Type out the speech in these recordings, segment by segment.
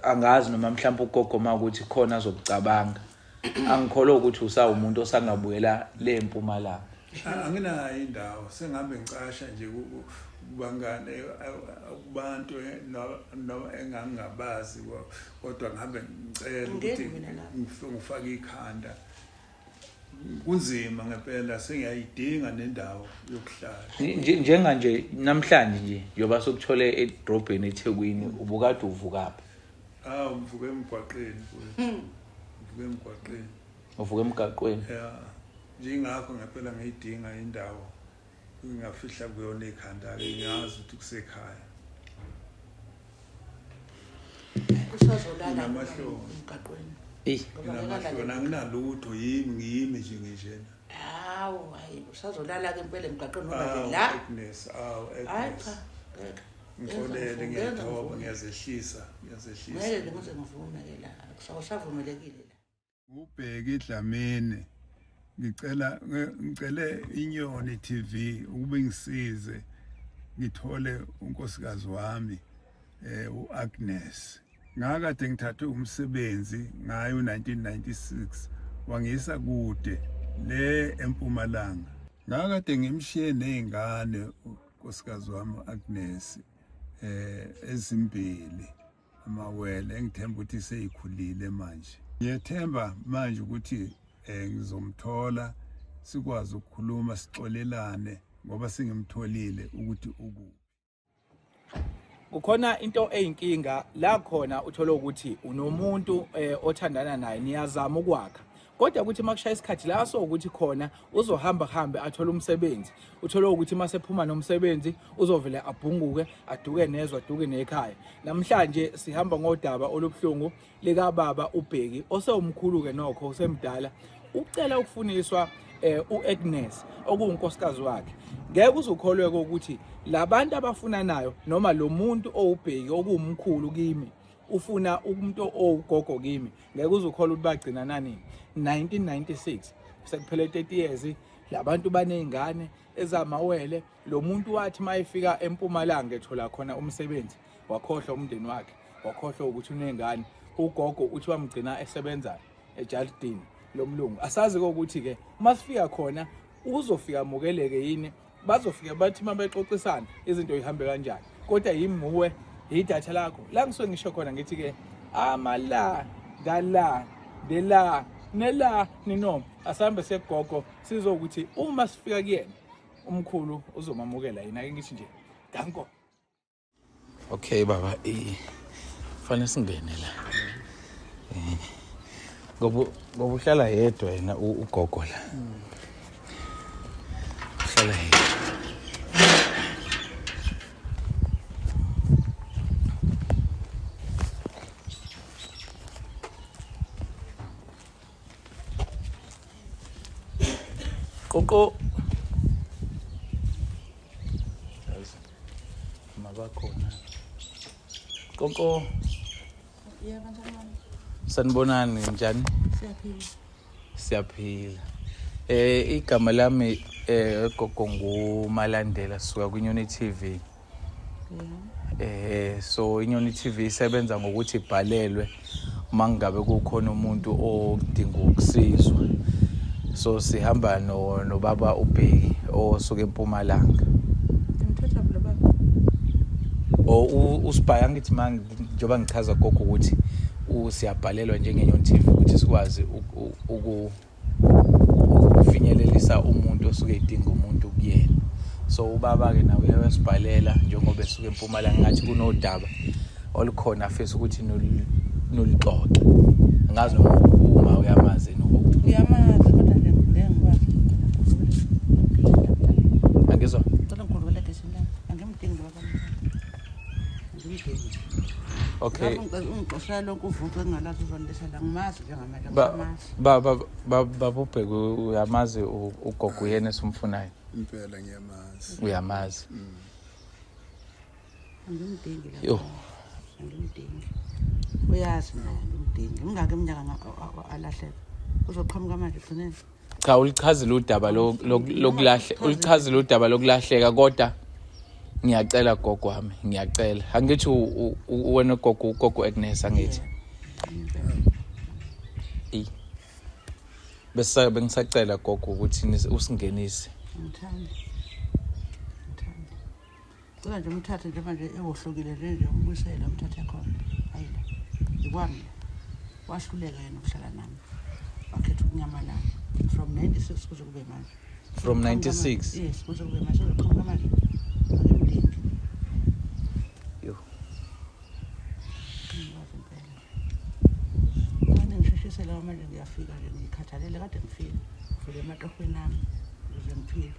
Angazi noma mhlawumbe ugogo uma ukuthi khona azokucabanga. Angikholwa ukuthi usawumuntu osangabuyela le mpumalanga. Anginayo indawo, sengihambe ngicasha nje kubangane, kubantu noma engangingabazi, kodwa ngihambe ngicela ukuthi ngifake ikhanda. Kunzima ngempela, sengiyayidinga nendawo yokuhlala. Njenganje namhlanje nje njengoba sokuthole edrobheni eThekwini, ubukade uvukaphi? Hawu, ngivuke emgwaqeni mfowethu. Ngivuke emgwaqeni. Uvuke emgaqweni? Ya. Njengakho ngempela ngiyidinga indawo ngingafihla kuyona ikhanda-ke, ngiyazi ukuthi kusekhaya. Usazolala Nginamahloni. emgaqweni. Eyi. Nginamahloni, anginalutho, yimi ngiyimi nje nginjena. Hawu, hayi usazolala ke impela emgaqweni ngoba nje Awu la. Agnes, awu Hayi Agnes. cha, ngeke. Ngixolele, Ngeke ngiyathoba, ngivume. ngiyazehlisa, ngiyazehlisa. Ngeke ngize ngivume ke la. Akusavumelekile la. UBheki Dlamini, ngicela ngicele Inyoni TV ukuba ingisize ngithole unkosikazi wami uAgnes. Ngakade ngithathwe umsebenzi ngayo 1996 wangisa kude le eMpumalanga. Ngakade ngimshiye nezingane unkosikazi wami uAgnes ezimbili, amawele engithemba ukuthi seyikhulile manje. Ngiyethemba manje ukuthi ngizomthola sikwazi ukukhuluma sixolelane ngoba sengimtholile ukuthi ukuphi. Kukhona into eyinkinga la khona, uthola ukuthi unomuntu othandana naye, niyazama ukwakha, kodwa ukuthi makushaya isikhathi la so ukuthi khona uzohamba hambe athole umsebenzi, uthole ukuthi masephuma nomsebenzi uzovele abhunguke, aduke nezwe, aduke nekhaya. Namhlanje sihamba ngodaba olubuhlungu likababa uBheki osewumkhulu ke nokho, usemdala, ucela ukufuniswa uAgnes okuwunkosikazi wakhe. Ngeke uzukholweke ukuthi labantu abafunanayo noma lo muntu owubheki okuwumkhulu kimi ufuna umuntu owugogo kimi, ngeke uzukholwa ukuthi bagcina nani 1996, sekuphele 30 years labantu banezingane ezamawele. Lo muntu wathi mayefika eMpumalanga ethola khona umsebenzi wakhohlwa umndeni wakhe, wakhohlwa ukuthi unezingane. Ugogo uthi wamgcina esebenza ejardini lomlungu. Asazi ukuthi ke uma sifika khona uzofika amukeleke yini, bazofika bathi uma bexoxisana izinto ihambe kanjani. Kodwa yimuwe idatha lakho la ngisuke ngisho khona ngithi ke amala ngala ndela nela ninoma asambe segogo sizokuthi uma sifika kuyena umkhulu uzomamukela yini. Ake ngithi nje danko. Okay baba, fanele singene la. Ngoba uhlala yedwa yena ugogo la. Uhlala yedwa. Qoqo. Mabakhona. Qoqo. Yebo njani? Sanibonani, njani? Siyaphila. Siyaphila. Igama lami gogo nguMalandela, suka kwiNyoni TV. So iNyoni TV isebenza ngokuthi ibhalelwe uma ngabe kukhona umuntu odinga ukusizwa. So sihamba no nobaba uBheki osuka eMpumalanga. Ngimthatha lo baba. O usibhaya ngithi mangi njengoba ngichaza gogo ukuthi usiyabhalelwa njengeNyoni TV ukuthi sikwazi ukufinyelelisa umuntu osuke edinga umuntu kuyena. So ubaba ke nawe uyasibhalela njengoba esuka eMpumalanga, ngathi kunodaba olukhona afisa ukuthi noluxoxe. Angazi noma uma uyamazi yini. Ngiyamazi kodwa nje ngeke ngikwazi. Angizwa. Cela ngikhulumela geshini lami. Angimdingi lo baba. Angimdingi. Okay. Ungixoshela lonke uvuko engingalazi uzonilethela la. Ngimazi njengamanje Ba angisamazi. ba ba babubheki uyamazi ugogo uyena esumfunayo. Impela ngiyamazi. Uyamazi. Angimdingi la. Yo. Angimdingi. Uyazi naye angimdingi. Mingaki iminyaka alahleka. Uzoqhamuka manje egcineni. Cha, ulichazile udaba lokulahle, ulichazile udaba lokulahleka kodwa Ngiyacela gogo wami, ngiyacela. Angithi wena gogo, ugogo Agnes angithi. Ey. Bese bengisacela gogo ukuthi usingenise. Ngithanda. Ngithanda. Cela nje umthathe nje manje ewohlukile nje nje umbuyisele umthathe khona. Hayi la. Ikwami la. Wahluleka yena ukuhlala nami. Wakhetha ukunyamalala. From 96 kuze kube manje. From 96. Yes, kuze kube manje uzoqhamuka manje. Akemdingi. Yo. Ngikwazi impela. Manje ngisheshise lawa manje ngiyafika nje ngikhathalele kade ngifika. Ngifike ematohweni ami ukuze ngiphile.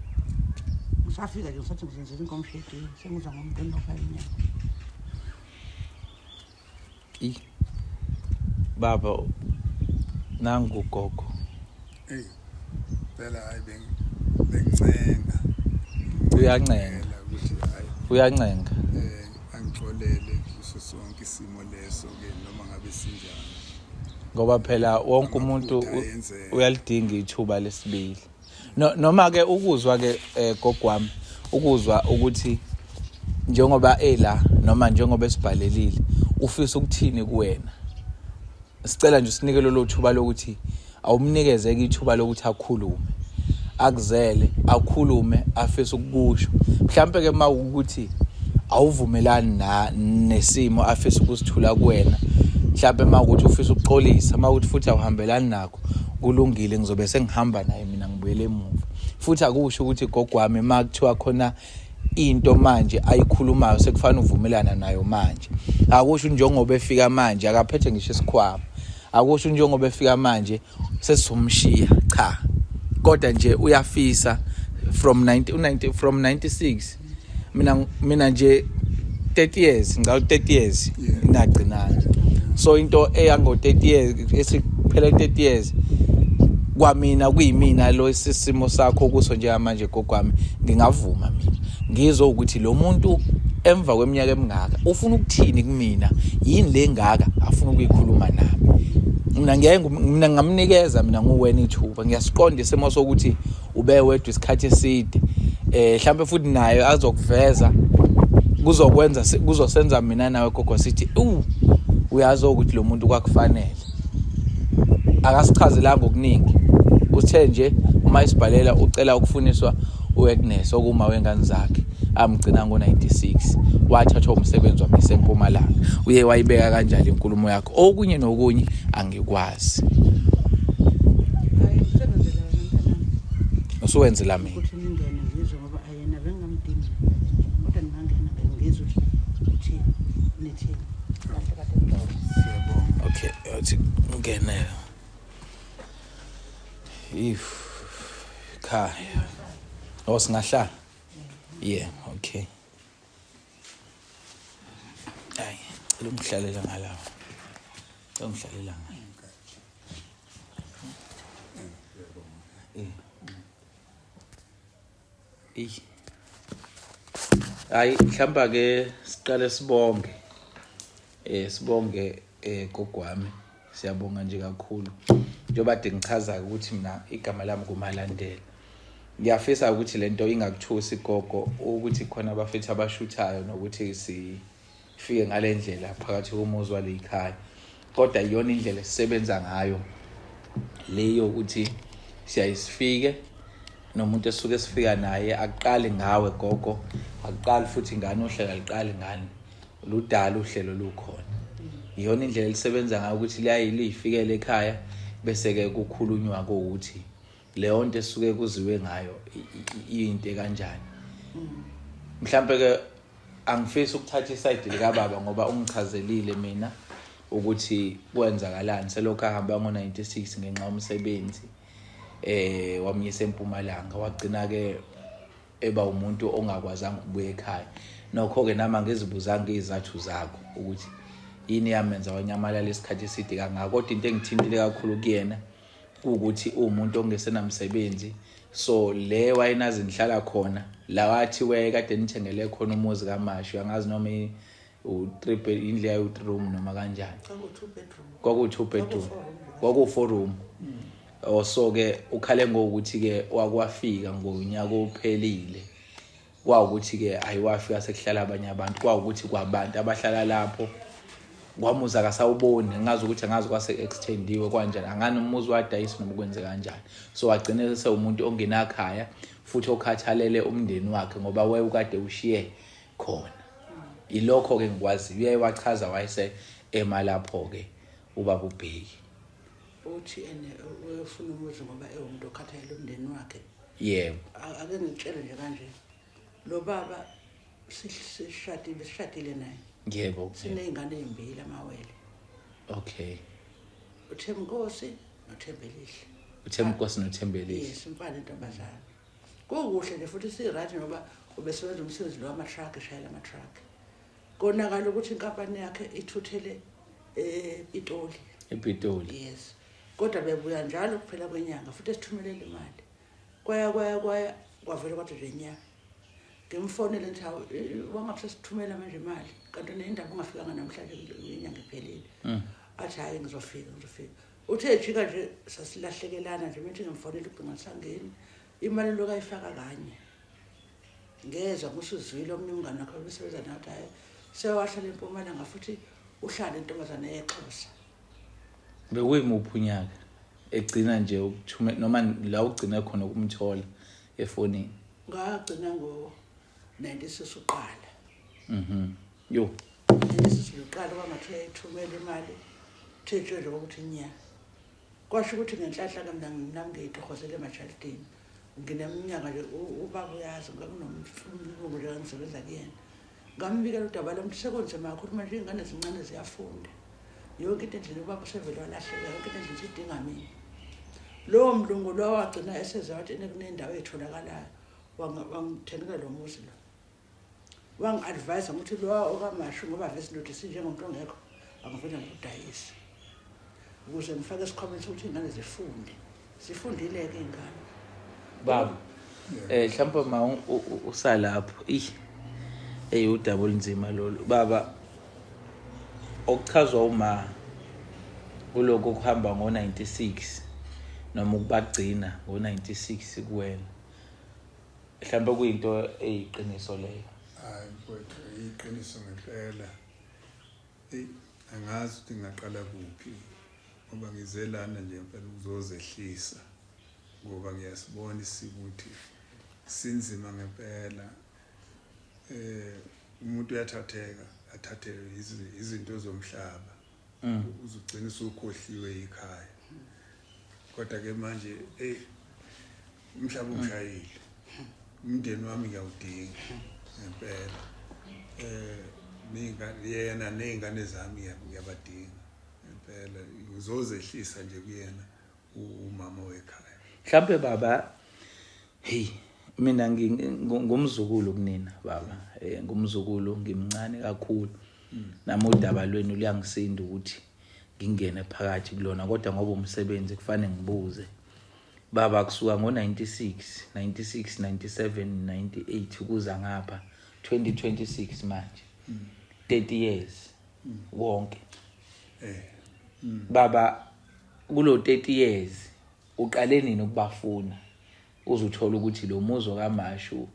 Ngisafika nje ngisathi ngizenzela inkomishi yetiye sengizwa ngomuntu enofa inyama. I. Baba nangu gogo. Ey. Phela hayi bengincenga. Uyancenga. Ukuthi hayi Uyancenga. Angixolele kuso sonke isimo leso ke noma ngabe sinjani. Ngoba phela wonke umuntu Amaphutha ayenzeka. uyalidinga ithuba lesibili. No, noma ke ukuzwa ke gogo wami ukuzwa ukuthi njengoba ela noma njengoba esibhalelile ufisa ukuthini kuwena. Sicela nje usinike lolo thuba lokuthi awumnikeze ke ithuba lokuthi akhulume. Akuzele akhulume afisa ukukusho. Mhlambe ke mawukuthi awuvumelani na nesimo afisa ukusithula kuwena. Mhlambe mawukuthi ufisa ukuxolisa, mawukuthi futhi awuhambelani nakho, kulungile ngizobe sengihamba naye mina ngibuyele emuva. Futhi akusho ukuthi gogo wami makuthiwa khona into manje ayikhulumayo sekufanele uvumelana nayo manje. Akusho njengoba efika manje akaphethe ngisho isikhwama. Akusho njengoba efika manje sesizomshiya, cha. Kodwa nje uyafisa from 90 90 from 96 mina nje 30 years, ngicela 30 years nagcinana. So into eyango 30 years esiphela 30 years kwamina kuyimina lo isimo sakho kuso njengamanje gogo wami, ngingavuma mina ngizwe ukuthi lo muntu emva kweminyaka emingaka ufuna ukuthini kumina, yini le ngaka afuna ukuyikhuluma nami. Mina ngeke mina ngingamnikeza mina nguwena ithuba, ngiyasiqonda isimo sokuthi ube wedwa isikhathi eside, mhlambe futhi naye azokuveza kuzokwenza kuzosenza mina nawe gogo sithi uyazi ukuthi lo muntu kwakufanele. Akasichazelanga okuningi, uthe nje uma isibhalela ucela ukufuniswa uAgnes okuma wengane zakhe amgcina ngo-96 wathathwa umsebenzi wamisa eMpumalanga. Uye wayibeka kanjalo inkulumo yakhe, okunye nokunye angikwazi. Hayi ngisebenzela wena mntanami. Usuwenzela mina. Ukuthi ningene ngizwe ngoba ayena bengingamdingi. Kodwa ningangena ngizwe ukuthi nithini. Kahle kahle ngixoxe. Siyabonga. Okay, uthi ngene. If khaya. Oh singahlala. Yeah, okay. Hayi, cela ungihlalela ngalawo. Cela ungihlalela ngala. Hayi, mhlawumbe ke siqale sibonge. Sibonge gogo wami. Siyabonga nje kakhulu. Njengoba kade ngichaza ukuthi mina igama lami nguMalandela. Ngiyafisa ukuthi lento ingakuthusi gogo ukuthi khona abafethu abashuthayo nokuthi sifike ngale ndlela phakathi komuzi walekhaya. Kodwa iyona indlela esisebenza ngayo leyo ukuthi siyayisifike nomuntu esuke sifika naye akuqali ngawe gogo, akuqali futhi ngani uhlelo aliqali ngani, ludala uhlelo lukhona. Iyona indlela elisebenza ngayo ukuthi liyaye liyifikele ekhaya bese ke kukhulunywa ukuthi leyo nto esuke kuziwe ngayo iyinto kanjani. Mhlambe ke angifisi ukuthatha iside lika baba ngoba ungichazelile mina ukuthi kwenzakalani selokhu ahamba ngo-96 ngenxa yomsebenzi wamyisa eMpumalanga, wagcina ke eba umuntu ongakwazanga ukubuya ekhaya. Nokho ke nami angizibuzanga izathu zakho ukuthi yini yamenza wanyamalala isikhathi eside kangaka, kodwa into engithintile kakhulu kuyena ukuthi uwumuntu ongesenamsebenzi. So le wayenazi nihlala khona la wathi wayekade nithengele khona umuzi kaMashu, angazi noma u-3 bed, indlu yayo u-3 room noma kanjani. Kwaku-2 bedroom. Kwaku-2 bedroom. Kwaku-4 room. Also ke ukhale ngokuthi ke wakwafika ngonyaka ophelile. Kwawukuthi-ke ayiwafika sekuhlala abanye abantu, kwawukuthi kwabantu abahlala lapho kwamuzi akasawuboni, ngazi ukuthi angazi kwase-extendiwe kwanjani, angani umuzi wadayisa noma kwenze kanjani. So wagcine sewumuntu ongenakhaya futhi okhathalele umndeni wakhe ngoba wayewukade ushiye khona. Ilokho-ke ngikwaziyo, uyaye wachaza wayese ema lapho-ke ubaba uBheki. Uthi ene uyofuna umuzi ngoba ewumuntu okhathalela umndeni wakhe. Yebo. Ake ngitshele nje kanje, lo baba sishadile, sishadile naye. Yebo. Siney'ngane ey'mbili amawele. Okay. UThembinkosi noThembelihle. UThembinkosi noThembelihle. Yes, umfana intombazane. Kukuhle nje futhi si-right ngoba ubesebenza umsebenzi lo wama-truck, eshayela ama-truck. Konakala ukuthi inkampani yakhe ithuthele ePitoli. EPitoli. Yes. Kodwa bebuya njalo kuphela kwenyanga futhi esithumelela imali. Kwaya kwaya kwaya kwavele kwathi nje nya. Ngimfonele ngithi hawu wangabe sesithumela manje imali kanti nendaba ungafikanga namhlanje inyanga iphelile. Athi hhayi ngizofika ngizofika. Uthe ejika nje sasilahlekelana nje methi ngimfonele ucingo alisangeni. Imali lokhu ayifaka kanye. Ngezwa ngusuzwile omunye umngane wakhe obesebenza naye ukuthi hhayi sewahlala eMpumalanga futhi uhlala intombazane yeXhosa. Bekuyimuphi unyaka egcina nje ukuthume noma la ugcina khona ukumthola efonini? Ngagcina ngo-96 uqala. Yo. 96 uqala kwangathi uyayithumela imali. Uthe nje nje ukuthi nya. Kwasho ukuthi ngenhlanhla ke mina nami ngiyitohozele emajalidini. Ngineminyaka nje ubaba uyazi ngakunomlungu nje ngisebenza kuyena. Ngambikela udaba lami sekunzima kakhulu manje iy'ngane zincane ziyafunda. Yonke into endlini ubaba usevele walahleka, yonke into endlini isidinga mina. Lowo mlungu lo wagcina eseze wathi kunendawo etholakalayo, wangithengela lo muzi lo. Wangi-advise ukuthi lo okaMashu ngoba vese indoda isinjengomuntu ongekho, angivele ngikudayise. Ukuze ngifake esikhwameni sokuthi iy'ngane zifunde. Zifundile-ke iy'ngane. Baba, mhlawumbe ma usalapho, ey udaba olunzima lolu. Baba, okuchazwa uma kuloko kuhamba ngo-96 noma ukubagcina ngo-96 kuwena, mhlawumbe kuyinto eyiqiniso leyo? Hayi mfowethu, iqiniso ngempela. Eyi, angazi ukuthi ngingaqala kuphi ngoba ngize lana nje ngempela ukuzozehlisa ngoba ngiyasibona isimo ukuthi sinzima ngempela. Umuntu uyathatheka, athathe izinto zomhlaba. Uzugcina usukhohliwe ikhaya. Kodwa ke manje hey umhlaba ungishayile. Umndeni wami ngiyawudinga ngempela. Yena nezingane zami ngiyabadinga ngempela. Ngizozehlisa nje kuyena umama wekhaya. Mhlambe baba, hey mina ngumzukulu kunina baba, ngumzukulu, ngimncane kakhulu. Nami udaba lwenu luyangisinda ukuthi ngingene phakathi kulona, kodwa ngoba umsebenzi kufanele ngibuze. Baba, kusuka ngo-96, 96, 97, 98 kuza ngapha 2026 manje. 30 years wonke. Baba, kulo 30 years uqale nini ukubafuna? Uzuthola ukuthi lo muzi kaMashu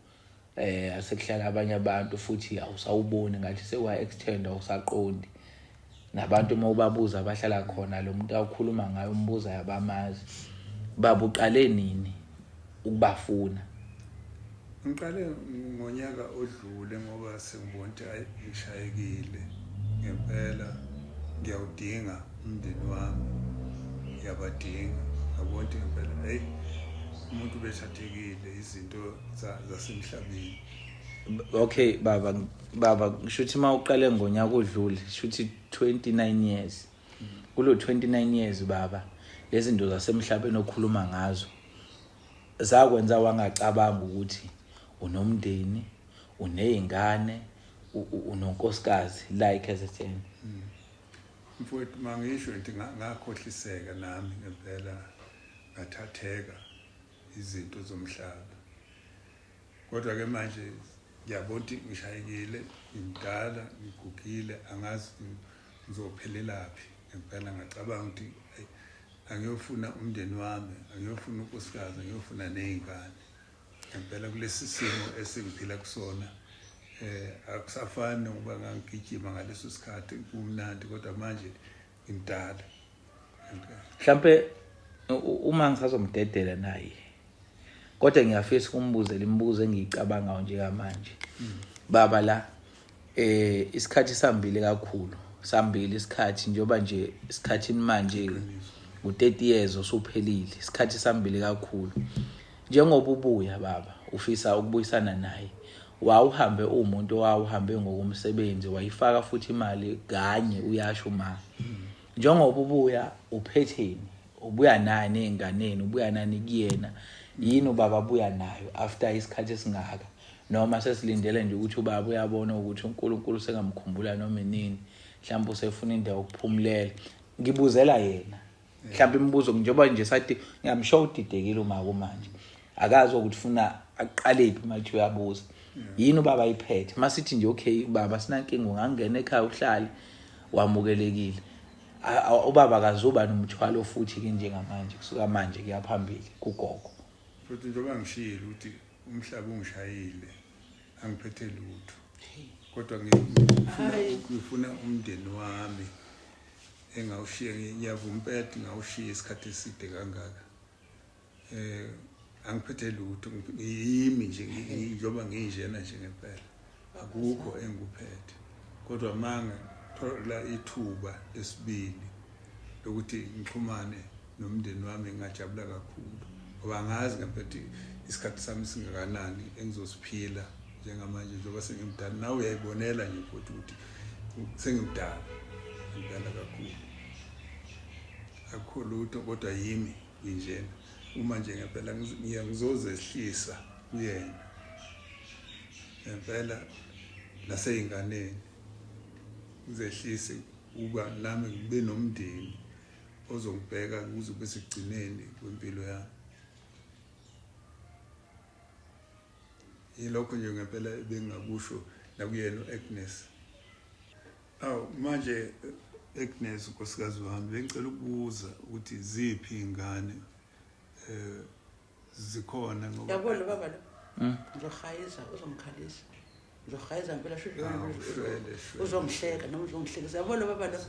asekuhlala abanye abantu futhi awusawuboni ngathi sewa extend, awusaqondi. Nabantu uma ubabuza abahlala khona lo muntu awukhuluma ngayo umbuza yabamazi. Baba, uqale nini ukubafuna? Ngiqale ngonyaka odlule ngoba sengibona ukuthi hayi ngishayekile ngempela, ngiyawudinga umndeni wami, ngiyabadinga. Ngabona ukuthi ngempela hey umuntu ubethathekile izinto zasemhlabeni. Okay baba, ngisho ukuthi uma uqale ngonyaka odlule, sho ukuthi 29 years. Kulo 29 years baba, lezi zinto zasemhlabeni okhuluma ngazo zakwenza wangacabanga ukuthi unomndeni, unezingane, unonkosikazi like as a thing. Mfowethu, mangisho nje ngakhohliseka nami ngempela, ngathatheka izinto zomhlaba. Kodwa ke manje ngiyabona ukuthi ngishayekile, ngimdala, ngigugile, angazi ngizophelelaphi ngempela. Ngacabanga ukuthi angiyofuna umndeni wami, angiyofuna unkosikazi, angiyofuna nezingane. Ngempela kulesi simo esingiphila kusona akusafani ngoba ngangigijima ngaleso sikhathi kumnandi, kodwa manje ngimdala. Mhlampe uma ngisazomdedela naye, kodwa ngiyafisa ukumbuzela imibuzo engiyicabangayo njengamanje. Baba la isikhathi sambile kakhulu, sambile isikhathi njengoba nje isikhathini manje u-30 years osuphelile, isikhathi sambile kakhulu. Njengoba ubuya baba ufisa ukubuyisana naye, wawuhambe uwumuntu owawuhambe ngokomsebenzi, wayifaka futhi imali kanye, uyasho ma. Njengoba ubuya uphetheni, ubuya nani ey'nganeni, ubuya nani kuyena, yini ubaba abuya nayo after isikhathi esingaka? Noma sesilindele nje ukuthi ubaba uyabona ukuthi uNkulunkulu sengamkhumbula noma inini, mhlawumbe usefuna indawo yokuphumulela. Ngibuzela yena mhlawumbe imibuzo, njengoba nje sathi ngiyamsho udidekile uma kumanje akazi ukuthi ufuna aqalephi manje uyabuza yini ubaba ayiphethe. Masithi nje okay baba sinankinga, ungangena ekhaya uhlale wamukelekile. Ubaba akazuba nomthwalo futhi ke njengamanje, kusuka manje kuya phambili kugogo. Futhi njengoba ngishilo ukuthi umhlaba ungishayile, angiphethe lutho, kodwa ngifuna umndeni wami engawushiya. Ngiyavuma impela ngawushiya isikhathi eside kangaka, angiphethe lutho, ngiyimi nje njengoba nginjena nje ngempela, akukho engikuphethe. Kodwa manga thola ithuba lesibili lokuthi ngixhumane nomndeni wami, ngingajabula kakhulu, ngoba angazi ngempela isikhathi sami singakanani engizosiphila njengamanje njengoba sengimdala. Nawe uyayibonela nje futhi ukuthi sengimdala, ngimdala kakhulu, akukho lutho, kodwa yimi nginjena. Uma nje ngempela ngizozehlisa kuyena ngempela naseyinganeni, ngizehlise uba nami ngibe nomndeni ozongibheka kuze kube sekugcineni kwempilo yami. Yilokho nje ngempela bengingakusho nakuyena u-Agnes. Awu manje Agnes, unkosikazi wami, bengicela ukubuza ukuthi ziphi iy'ngane zikhona ngoba Yabona lo baba lo. Ngizohayiza, uzongikhalisa. Ngizohayiza ngempela sho. Awu, shwele, shwele. Uzongihleka noma uzongihlekisa. Yabona lo baba lo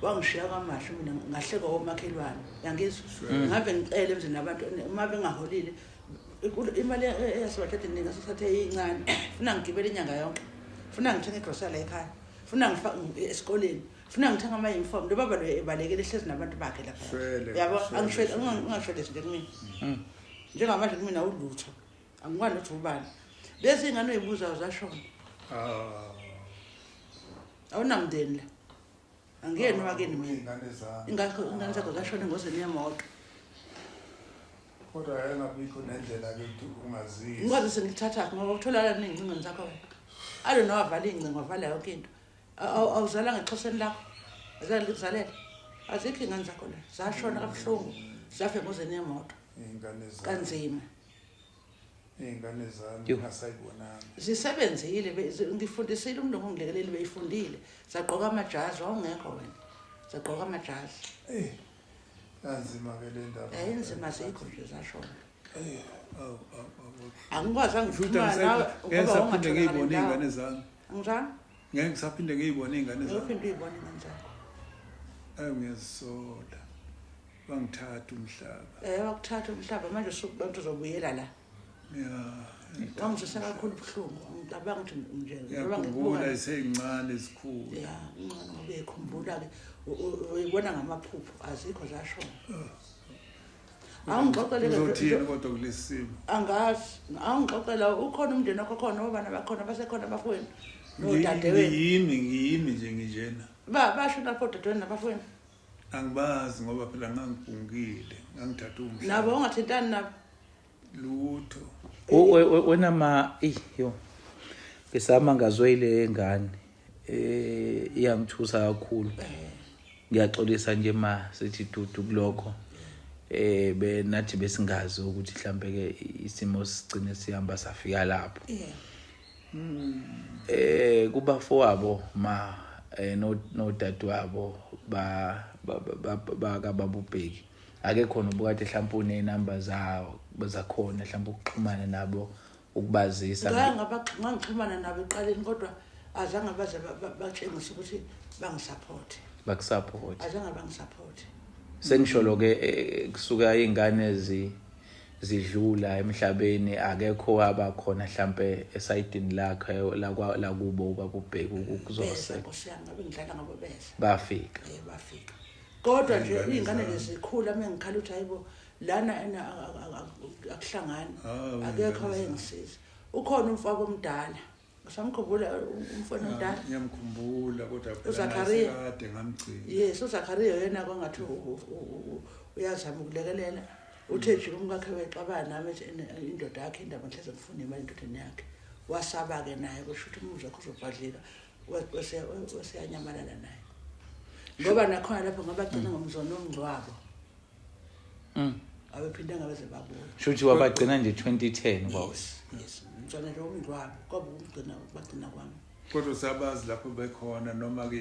wangishiya kwamasho mina, ngahleka omakhelwane. Yangizwa? Ngabe ngicela emzini abantu uma bengaholile imali eyasibathatha ngingasathathe incane. Funa ngigibele inyanga yonke. Funa ngithenge igrocery la ekhaya. Funa ngifake esikoleni. Funa ngithenga ama-uniform. Lo baba lo ebalekile, ehlezi nabantu bakhe lapha. Shwele, Yabo, shwele, angishwele, shwele. Ungashwelezi nje kumina. Njengamanje kumina ulutho. Angikwazi ukuthi ubani. Lezi ingane oyibuzayo zashona. Awunamndeni la. Angiyena wakini mina. Iy'ngane zami. Ingakho ingane zakho zashona engozini yemoto. Kodwa ayengabikho nendlela-ke ukuthi ungazizwa. Ngikwazi sengithatha ngoba utholakala ney'ncingweni zakho wena. Alo nowavala iy'ngcingo, wavala yonke into. Awuzalanga exhoseni lakho. Azange likuzalela. Azikho iy'ngane zakho la. Zashona kabuhlungu. Zafa engozini yemoto. Iy'ngane zami. Kanzima. Iy'ngane zami Yo. ngingasayibonanga. Zisebenzile, ngifundisile umlungu ungilekeleli, beyifundile. Zagqoka amajazi, wawungekho wena. Zagqoka amajazi. Eh. Kanzima ke le ndaba. Yayinzima, azikho nje, zashona. Eh, awu awu awu. Angikwazi Futhi angixhumana nawe ngeke ngoba ngisaphinde wawungatholakali ngiyibone ndawo. iy'ngane zami. Angizange? Ngeke ngisaphinde ngiyibone iy'ngane zami. Uyophinde uyibone iy'ngane zakho. Ayi ngiyazisola. Bangithatha umhlaba. Wakuthatha umhlaba manje usukubantu uzobuyela la. Ya. Wangizwisa kakhulu ubuhlungu. Angicabanga ukuthi nje njengoba Ngiyakhumbula ngikubuka. isey'ncane zikhula. Ya, ngcono ngoba uyikhumbula ke uyibona ngamaphupho, azikho zashona. Awungixoxele ke Uzothini kodwa kulesi simo? Angazi, awungixoxela ukhona umndeni wakho khona, obana bakhona, basekhona abafowenu nodadewenu. Ngiyimi nje nginjena. Basho lapho odadewenu nabafowenu. Angibazi ngoba phela ngangibhungile, ngangithatha umhlaba. Nabo ungathintani nabo? Lutho. Wena ma, eyi yo. Ngisamangazwe ile ngane. Iyangithusa kakhulu. Ngiyaxolisa nje ma sithi dudu kulokho. Benathi besingazi ukuthi mhlambe ke isimo sigcine sihamba safika lapho. Kubafowabo ma nodadewabo ba kababubheki. Akekho nobukade mhlawumbe uney'namba zawo zakhona mhlawumbe ukuxhumana nabo ukubazisa. Ngangixhumana nabo ekuqaleni kodwa azange baze batshengise ukuthi bangisaphothe. Bakusaphothe. Azange bangisaphothe. Sengisholo-ke kusuka iy'ngane zidlula emhlabeni akekho waba khona mhlampe esayidini lakhe lakubo ubaba uBheki ukuzose. Nkosi yami ngabe ngidlala ngabo beza. Bafika. Bafika. Kodwa nje iy'ngane lezikhula uma ngikhala ukuthi hayibo lana ena akuhlangani akekho owayengisiza. Ukhona umfowabo omdala. Usamkhumbula umfana omdala? Ngiyamkhumbula kodwa phela uZakaria. kade ngamgcina. Yes, uZakaria yena kwangathi uyazama ukulekelela. Uthe nje umkakhe wexabana nami ethi indoda yakhe indaba ngihleze ngifuna imali endodeni yakhe. Wasaba-ke naye kusho ukuthi umuzi wakhe uzobhadlika weseyanyamalala naye. Ngoba nakhona lapho ngabagcina ngomzona omngcwabo. Abephinde ngabe babuya. Shuthi wabagcina nje 2010 kwawe. Yes, mzona nje umngcwabo kwaba ukugcina bagcina kwami. Kodwa sabazi lapho bekhona noma ke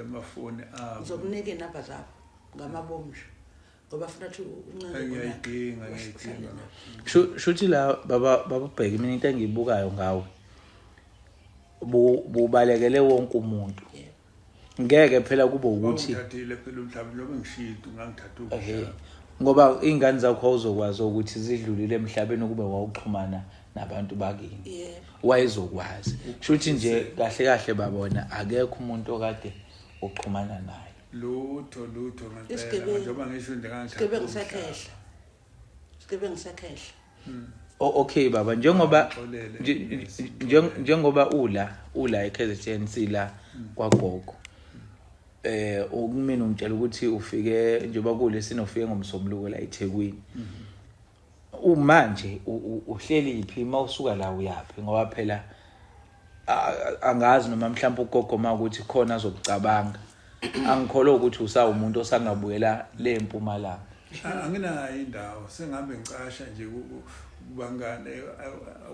amafoni abo. Ngizokunika iy'namba zabo ngamabomu nje. Ngoba funa ukuthi uncele Ngiyayidinga, ngiyayidinga. Shuthi la baba babubheke mina into engiyibukayo ngawe. Bubalekele wonke umuntu. Ngeke phela kube ukuthi ngithathile phela umhlaba njengoba ngishilo ngangithatha umhlaba. Ngoba ingane zakho awuzokwazi ukuthi zidlulile emhlabeni ukube wawuxhumana nabantu bakini. Wayezokwazi. Shuthi nje kahle kahle babona akekho umuntu okade uxhumana naye. Lutho lutho ngempela njengoba ngisho nje ngangithatha. Isigebengu sekhehla. Isigebengu sekhehla. Okay baba njengoba njengoba ula eKZN sila kwagogo. Ukumina ungitshela ukuthi ufike njengoba kulesino ufike ngomsombuluko la eThekwini. Umanje uhleli phi mawusuka la uyapi ngoba phela angazi noma mhlawumbe ugogo mawukuthi khona azokucabanga. Angikholwa ukuthi usawumuntu osangabuyela le Mpumalanga. Anginayo indawo sengihambe ngicasha nje kubangane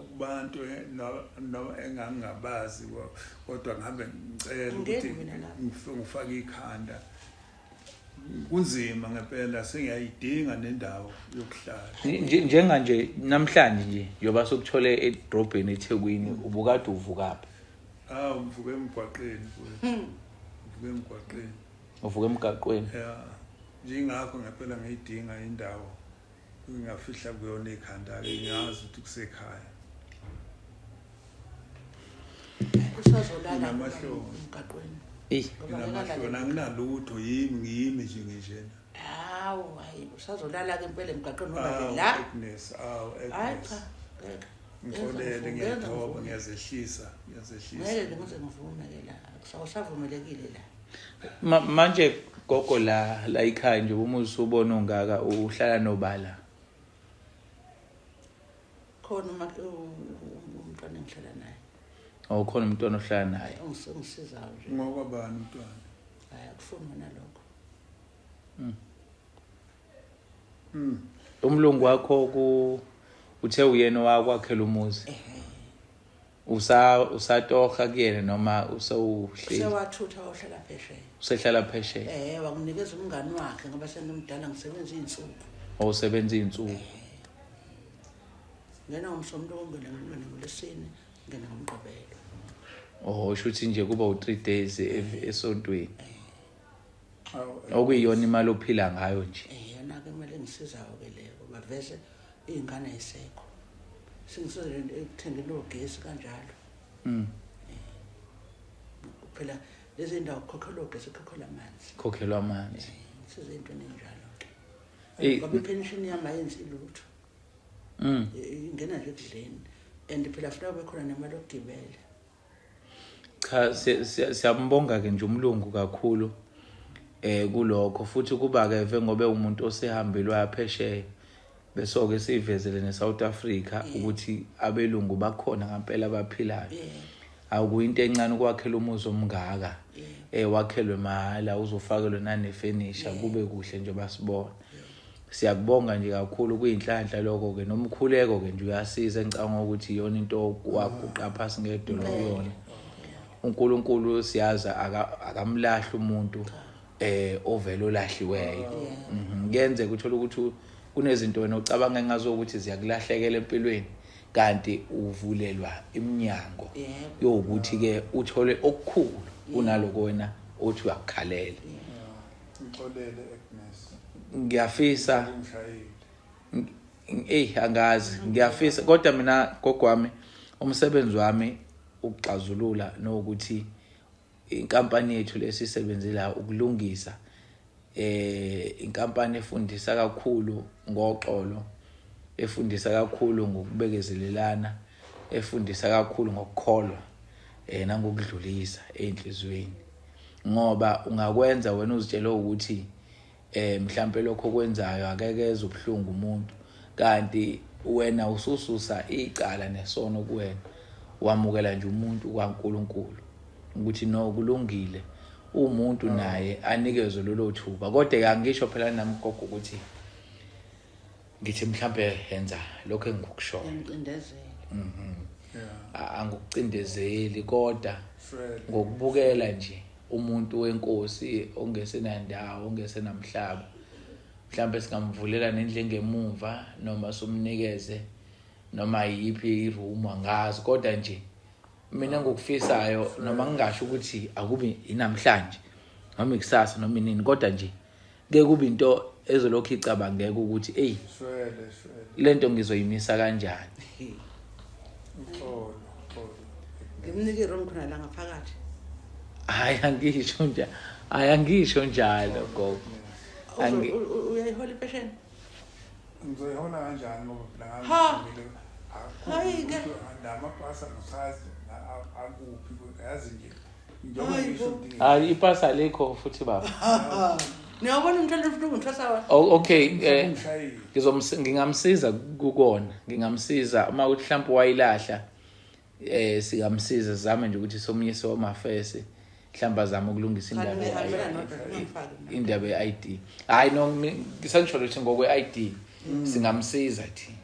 kubantu noma engangingabazi kodwa ngihambe ngicela ukuthi ngifake ikhanda. Kunzima ngempela sengiyayidinga nendawo yokuhlala. Njenganje namhlanje nje njengoba sokuthole edrobheni eThekwini ubukade uvukaphi? Ngivuke emgwaqeni mfowethu. Ngivuke emgwaqeni. Uvuke emgwaqweni? Yeah. Njengakho ngempela ngiyidinga indawo ngingafihla kuyona ikhanda ke ngiyazi ukuthi kusekhaya. Usazolala emgwaqweni. Nginamahloni anginalutho yimi ngiyimi nje nginjena. Hawu hayi usazolala ke impela emgwaqweni ngoba ke la. Agnes, awu Hayi Agnes. cha. Ngeke. Ngixolele ngiyathoba ngiyazehlisa, ngiyazehlisa. Ngeke ngize ngivume ke la. Akusavumelekile la. Manje gogo la ekhaya nje uma usubona ungaka uhlala nobala. Khona umntwana engihlala naye. Awukhona umntwana ohlala naye. Ongisizayo nje. Ngoba bani umntwana? Hayi akufuni wena lokho. Umlungu wakho uthe uyena wakwakhela umuzi. Usatoha kuyena noma usewuhleli? Sewathutha wahlala phesheya. Usehlala phesheya. Wakunikeza umngani wakhe ngoba sengimdala ngisebenza izinsuku. Awusebenza izinsuku. Ngena ngomsombuluko ngene ngolesine ngene ngomgqibelo. Shuthi nje kuba u3 days esontweni. Okuyiyona imali ophila ngayo nje. Yona ke imali engisizayo ke leyo ngoba vese izingane ayisekho. Sengisiza ekuthengeni ogesi kanjalo. Phela lezi ndawo kukhokhelwa ugesi, kukhokhelwa amanzi. Kukhokhelwa amanzi. Siza into enjalo ke. Ngoba ipension yami ayenzi lutho. Ingena nje ekudleni and phela futhi kube khona nemali yokugibela. Cha siyambonga ke nje umlungu kakhulu kulokho futhi kuba ke ve ngobe umuntu osehambile waphesheya besoke sivezele neSouth Africa ukuthi abelungu bakhona ngempela abaphilayo. Akuyinto encane ukwakhela umuzi omngaka wakhelwe mahala uzofakelwe nanefurniture kube kuhle nje basibona. Siyakubonga nje kakhulu kuyinhlanhla lokho ke nomkhuleko ke nje uyasiza engicabanga ukuthi iyona into waguqa phansi ngedolo kuyona. uNkulunkulu siyazi akamlahli umuntu ovele olahliweyo. Kuyenzeka uthole ukuthi kunezinto wena ocabanga ngazo ukuthi ziyakulahlekela empilweni, kanti uvulelwa iminyango yokuthi ke uthole okukhulu kunaloko wena othi uyakukhalela. Ngixolele Agnes. Ngiyafisa Ungishayile. Ey, angazi, ngiyafisa kodwa mina gogo wami umsebenzi wami ukuxazulula nokuthi inkampani yethu lesisebenzela ukulungisa inkampani efundisa kakhulu ngoxolo, efundisa kakhulu ngokubekezelelana, efundisa kakhulu ngokukholwa nangokudlulisa einhlizweni, ngoba ungakwenza wena uzitshela ukuthi mhlambe lokho okwenzayo akeke ezwe ubuhlungu umuntu, kanti wena usususa icala nesono kuwena, wamukela nje umuntu kaNkuluNkulu ukuthi no kulungile, umuntu naye anikezwe lolo thuba. Kodwa ke angisho phela nami gogo ukuthi ngithi mhlambe yenza lokho engikushoyo, Ngiyamcindezela. Angikucindezeli kodwa Shwele. ngokubukela nje umuntu wenkosi ongesenandawo, ongesenamhlaba, mhlambe singamvulela nendle engemumva noma somnikeze noma yiphi iroom, angazi. Kodwa nje mina ngokufisayo, noma ngingasho ukuthi akubi inamhlanje noma ikusasa noma inini, kodwa nje ke kube into ezolokhu icabangeka ukuthi hey, Shwele, shwele. lento ngizoyimisa kanjani. Uxolo, uxolo. Ngimnike iroom khona la ngaphakathi. Hayi, angisho njalo, hayi, angisho njalo gogo. Uyayihola impesheni? Ngizoyihola kanjani ngoba phela Ha. ngangile. Hayi ke. Namapasa ngisazi akuphi, yazi nje. Njengoba Hayi ngisho bo. ukuthi Hayi, ipasa alikho futhi baba. Niyabona umthando ufuna ungithwasa wa? Oh, okay, ungishayile. Ngingamsiza kukona, ngingamsiza uma uthi mhlawumbe wayilahla, singamsiza sizame nje ukuthi somyise wamafese, mhlawumbe azame ukulungisa Cha, indaba ngihambela ye-ID. nodwa, ngingifaki mina. Indaba ye-ID, hayi no, ngisangisho ukuthi ngokwe-ID singamsiza thina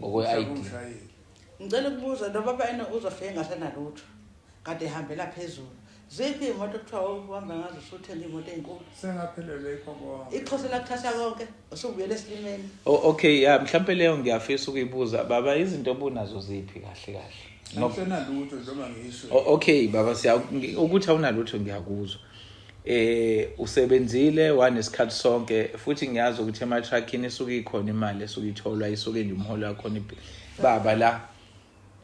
ngokwe-ID. Ungishayile. Ngicela ukubuza lo baba ena uzofika engasenalutho. Kade ehambela phezulu. Ziphi imoto kuthiwa uhamba ngazo usuthenga imoto enkulu? Sengaphelelwe yikho konke. Ixhosa lakuthatha konke, usubuyela esilimeni. Oh, okay, ya, mhlawumbe leyo ngiyafisa ukuyibuza baba, izinto obunazo ziphi kahle kahle? No. Angisenalutho njengoba ngisho. Oh, okay baba, siya ukuthi awunalutho ngiyakuzwa. Usebenzile wanesikhathi sonke, futhi ngiyazi ukuthi ema-truckini isuke ikhona imali esuke itholwa, isuke nje umholo wakhona baba la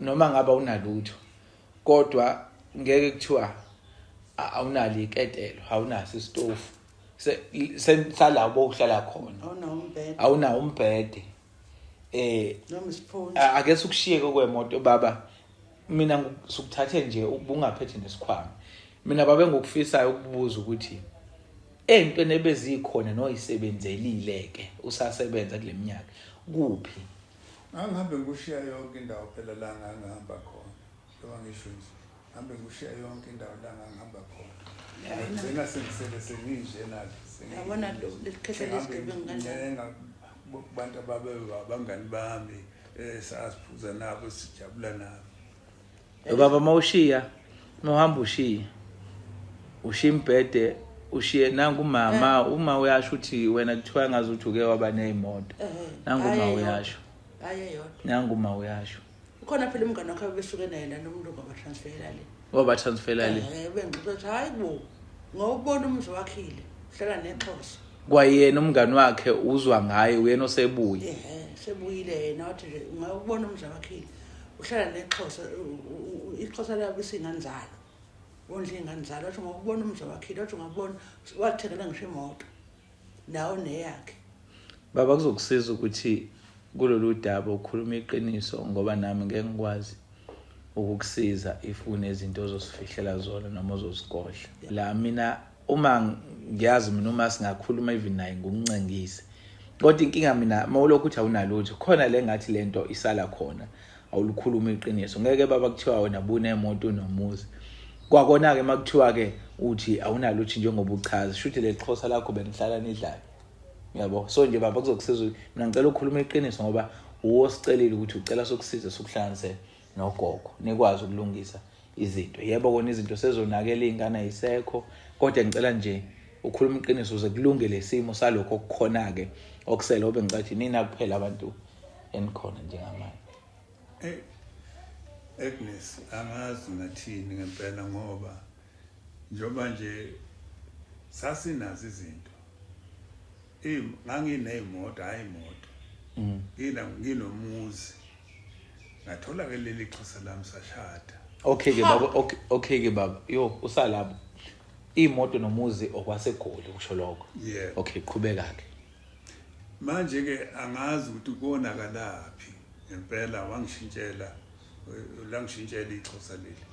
noma ngaba unalutho, kodwa ngeke kuthiwa awunalo iketelo, awunaso isitofu salabo uhlala khona, Awunawo umbhede. Awunawo umbhede. Noma isiphunzi. Ake sikushiyeke kwemoto baba, mina sukuthathe nje ubungaphethe nesikhwama. Mina babe ngokufisayo ukubuza ukuthi entweni ebezikhona noyisebenzelile ke usasebenza kule minyaka kuphi? Angihambe ngikushiya yonke indawo phela la ngangihamba khona, njengoba ngisho nje, ngihambe ngikushiya yonke indawo la ngangihamba khona, ngigcina sengisele senginjena-ke. Yabona leli khehla lesigebengu kanjani? Ngenga kubantu ababe abangani bami, sasiphuza nabo, sijabula nabo. Baba, mawushiya, mawuhamba ushiya, ushiya imbhede, ushiye nangu umama, uma uyasho ukuthi wena kuthiwa ngazi ukuthi uke waba ney'moto. Nangu uma uyasho. Hayi, eyodwa. Nangu uma uyasho. Ukhona phela umngane wakhe besuke naye lana, umlungu wabatransfera le. Wabatransfera le. Bengixoxa ukuthi hayi bo, ngawubona umuzi wakhile, uhlala nexhosa. Kwayena umngane wakhe uzwa ngaye, uyena osebuye. Sebuyile yena, wathi nje ngawubona umuzi wakhile, uhlala nexhosa, ixhosa labo isinganzalo. Wondla ingane zalo, wathi ngokubona umuzi wakhile, wathi ngabona wathengela ngisho imoto. Nawo neyakhe. Baba, kuzokusiza ukuthi kulolu daba ukhuluma iqiniso, ngoba nami ngeke ngikwazi ukukusiza if kunezinto ozosifihlela zona noma ozozigodla. La mina uma ngiyazi mina uma singakhuluma even naye ngumncengise. Kodwa inkinga mina mawulokhu uthi awunalutho, khona le ngathi lento isala khona, awulikhuluma iqiniso. Ngeke baba kuthiwa wena bunemoto unomuzi. Kwakona ke makuthiwa ke uthi awunalutho njengoba uchaza, shuthi le Xhosa lakho benihlala nidlala. Yabo, so nje baba kuzokusiza, mina ngicela ukukhuluma iqiniso ngoba uwosicelile ukuthi ucela sokusiza sokuhlanganise nogogo nikwazi ukulungisa izinto. Yebo kona izinto sezonakela, izingane ayisekho, kodwa ngicela nje Ukhuluma iqiniso uze kulunge lesimo salokho okukhona ke okusele obe ngicathi nina kuphela abantu enikhona njengamanje. Eh Agnes, angazi ngathini ngempela ngoba njengoba nje sasinazo izinto. Ngangineyimoto, hayi imoto. Nginomuzi. Ngathola ke leli xhosa lami sashada. Okay ke baba, okay ke baba. Yo, usalapho. Imoto nomuzi okwaseGoli usho lokho. Yeah. Okay, qhubeka ke. Manje ke angazi ukuthi konakalaphi ngempela, wangishintshela, langishintshela ixhosa leli.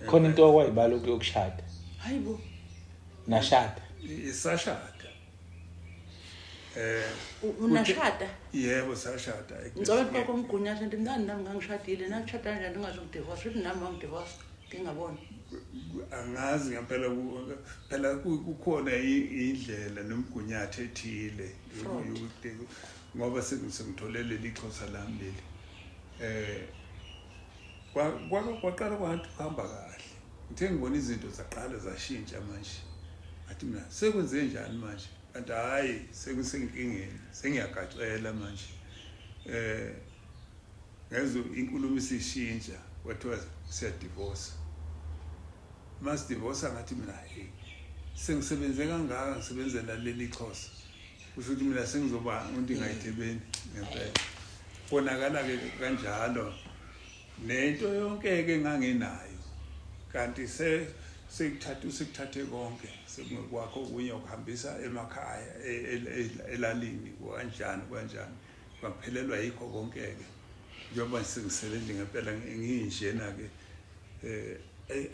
Khona into okwayibala ukuyokushada. Hayibo. Nashada. Isashada. Unashada? Yebo, sashada. Ngicela ukuthi bakomgunyathi nti mntana nami ngangishadile, nashada kanjani ngingazokudivorce? Futhi nami wangidivorce ngingaboni. Angazi ngempela, phela kukhona indlela nomgunyathi ethile Fraud. ngoba sengithole leli xhosa lami leli. Kwaqala kwathi kuhamba kahle. Ngithe ngibona izinto zaqala zashintsha manje. Ngathi mina sekwenze njani manje? Kanti hayi, sekusenkingeni, sengiyagaxela manje. Ngezwe inkulumo isishintsha, kwathiwa siyadivorce. Masidivorce ngathi mina hey, sengisebenze kangaka ngisebenzela leli xhosa. Kusho ukuthi mina sengizoba umuntu ngayithebeni ngempela. Konakala ke kanjalo nento yonke ke enganginayo, kanti sekuthatha sekuthathe konke, sekungokwakho, okunye ukuhambisa emakhaya, elalini, kanjani kanjani, kwaphelelwa yikho konke ke. Njengoba sengisele nje ngempela nginjena ke,